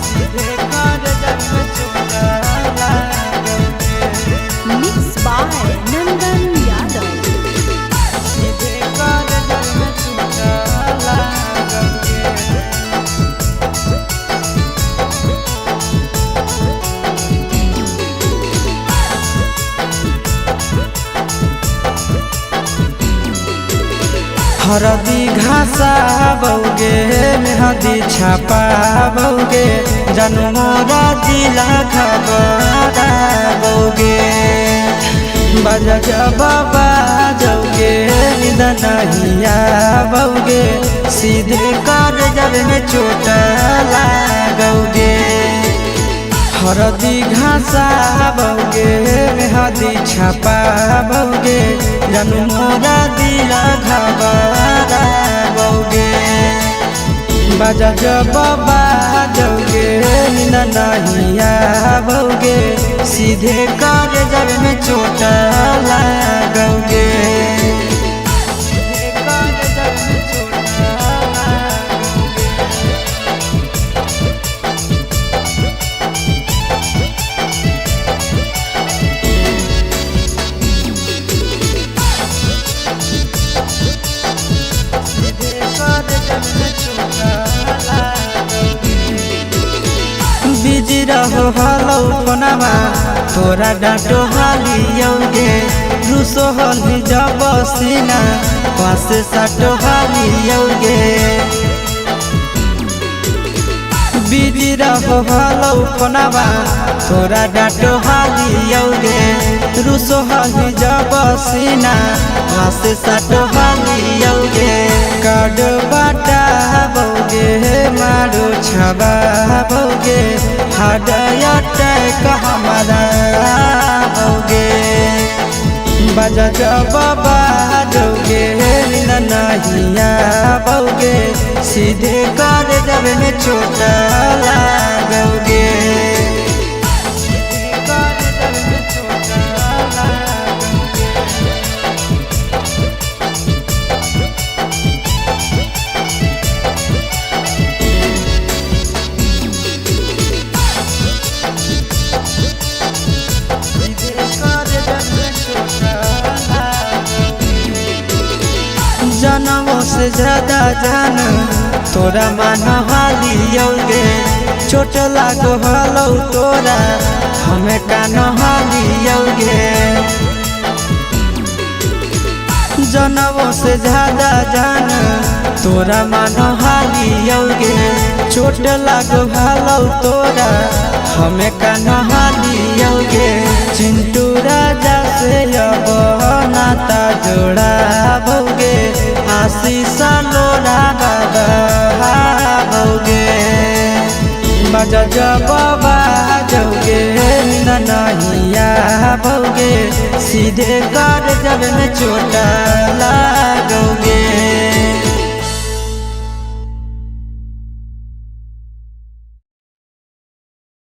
सीधे कर जब में चोट लागौगे। मिक्स बाय नंदन यादव। सीधे कर जब में चोट लागौगे। हरदी घासा बौगे मेहदी छापा बौगे जन्मोरा जिला खबरा बौगे। बजा जब बाजौगे निद नहिया बौगे सीधे कर जब में चोट लागौगे। हरदी घासा बौगे मेहदी छापा बौगे जन्मोरा दिला घबरा बौगे। बजा जब बाजौगे निंद नहिया बौगे सीधे कर जब में चोट लागौगे। सीधे कर जब में चोट लागौगे। सीधे कर जब में चोट लागौगे। बिजी रहो हलो फोनवा तोरा डांटो हालियौगे रुसो हली जब सीना पास साटो हालियौगे। बिजी रहो हलो फोनवा तोरा डांटो हालियौगे रुसो हली जब सीना पास साटो हालियौगे। कार्ड बाटा बौगे मारो छबा बौगे हार्ट अटैक हमारा बौगे। बजा जब बाजौगे निंद नहिया बौगे सीधे कर जब में चोट लागौगे। सीधे कर जब में चोट लागौगे। सीधे कर जब में चोट लागौगे। जनमों से ज्यादा जान तोरा मान हालियौगे चोट लागो हलौ तोरा हमें कान हालियौगे। जनमों से ज्यादा जान तोरा मान हालियौगे चोट लागो हलौ तोरा हमें कान हालियौगे। चिंटू राजा से अब नाता जोड़ा बौगे आशीष लोड़ा बाबा बौगे। बजा जब बाजौगे निंद नहिया बौगे सीधे कर जब में चोट लागौगे।